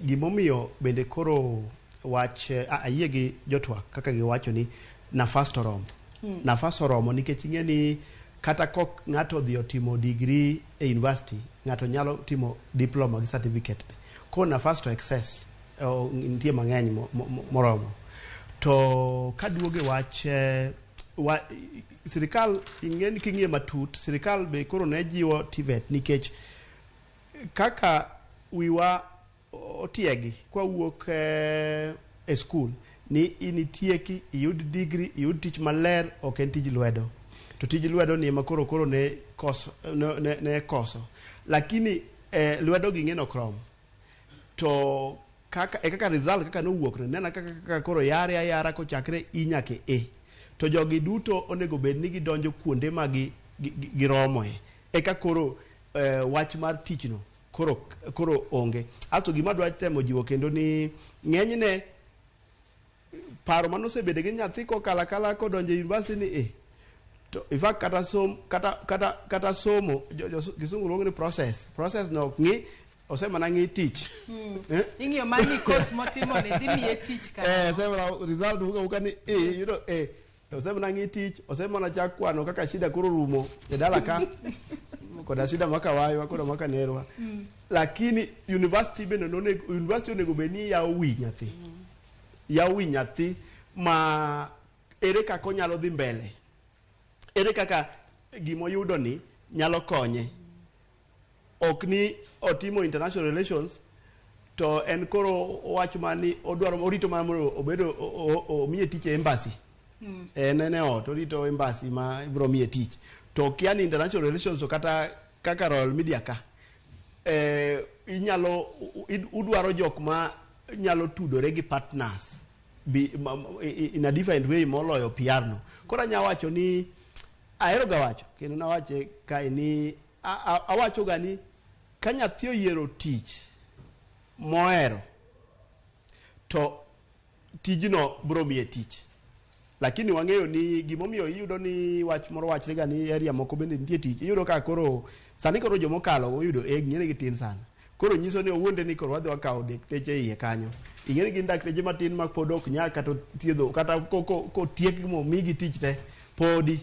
Gimomiyo bende koro wach ayie gi jotwak kaka giwacho ni nafas to oromo. Nafas oromo nikech ing'e ni kata kok ng'ato odhi otimo degree e university, ng'ato nyalo timo diploma gi certificate be. Koro nafas to excess, nitie mang'eny moromo. To kaduogo e wach sirikal, ing'e ni king'iye matut, sirikal be koro ne jiwo TVET nikech kaka wiwa otiegi kwawuok e skul ni initieki iyud degree, iyud tich maler, ok en tij lwedo. To tij lwedo ni ema koro ne koso, ne koso. Lakini lwedo gi ng'e ok rom. To kaka e kaka result kaka nowuok no, nena kaka koro yare ayara kochakre I nyaka E. To jogi duto onego bed ni gidonjo kuonde ma giromoe. Eka koro wach mar tich no koro onge. Asto gima adwa temo jiwo kendo ni ng'enyne paro manosebedo gi nyathi kokalo akala kodonjo e university ni to in fact kata som kata somo jo kisungu luongo ni process no ok ng'i, osemana ng'i tich. Ing'iyo mana ni course motimo ni dhi miye tich kata. Osemana result wuok awuoka ni yudo osemana ng'i tich, osemana chak kwano kaka shida koro rumo e dala ka koda shida maka waywa koda maka nerwa. Lakini university bende nonego, university onego bed ni yawo wi nyathi. Yawo wi nyathi ma ere kaka onyalo dhi mbele. Ere kaka gimoyudo ni nyalo konye. Ok ni otimo international relations to en koro owacho mana ni odwaro orito mana mondo obedo omiye tich e embassy. En e ot orito embassy ma ibiro miye tich. To okia ni international relations to kata kaka Royal Media ka inyalo udwaro jok ma nyalo tudore gi partners bi, in a different way moloyo PR no. Koro anya wacho ni ahero ga wacho kendo nawache kae ni awacho ga ni ka nyathi oyiero tich mohero to tijno biro miye tich. Lakini wang'eyo ni gimomiyo iyudo ni wach moro wachre ga ni area moko bende nitie tich. Iyudo ka koro sani koro jomokalo oyudo A ng'e ni gitin sana. Koro nyiso ni owuonde ni koro wadhi wakawo dakteche iye kanyo. Ing'e ni gin dakteche matin ma pod ok nyal kata thiedho kata kotiek momigi tich te podi.